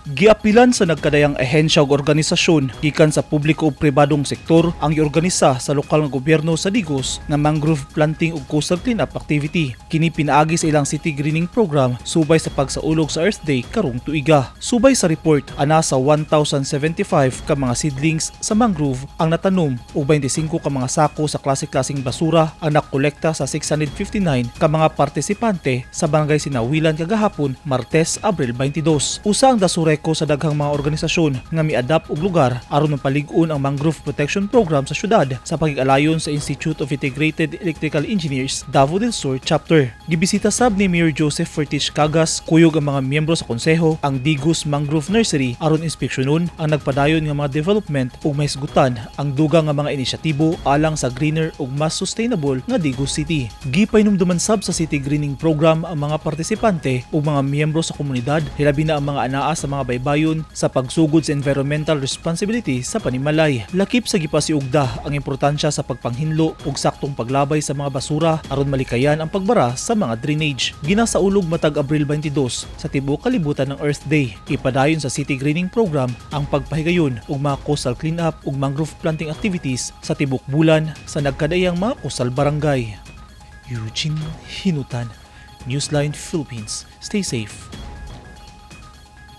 Giapilan sa nagkadayang ahensya ug organisasyon gikan sa publiko ug pribadong sektor ang giorganisa sa lokal nga gobyerno sa Digos nga mangrove planting ug coastal cleanup activity. Kini pinaagi sa ilang city greening program subay sa pagsaulog sa Earth Day karong tuiga. Subay sa report, ana sa 1,075 ka mga seedlings sa mangrove ang natanom ug 25 ka mga sako sa klase-klaseng basura ang nakolekta sa 659 ka mga partisipante sa Barangay Sinawilan kagahapon, Martes, Abril 22. Usa ang Dasureco sa daghang mga organisasyon nga mi-adapt og lugar aron mapalig-on ang Mangrove Protection Program sa syudad sa pagigalayon sa Institute of Integrated Electrical Engineers Davao del Sur Chapter. Gibisita sab ni Mayor Joseph Fortich Cagas kuyog ang mga miyembro sa konseho ang Digos Mangrove Nursery aron inspeksyonon ang nagpadayon nga mga development ug mahisgutan ang dugang nga mga inisyatibo alang sa greener ug mas sustainable nga Digos City. Gipahinumduman sab sa City Greening Program ang mga partisipante ug mga miyembro sa komunidad, hilabi na ang mga anaa sa mga baybayon, sa pagsugod sa environmental responsibility sa panimalay. Lakip sa gipasiugda ang importansya sa pagpanghinlo ug saktong paglabay sa mga basura aron malikayan ang pagbara sa mga drainage. Ginasaulog matag Abril 22 sa tibuok kalibutan ng Earth Day. Ipadayon sa City Greening Program ang pagpahigayon ug mga coastal cleanup ug mangrove planting activities sa tibuok bulan sa nagkadaiyang mga coastal barangay. Eugene Hinutan, Newsline Philippines. Stay safe.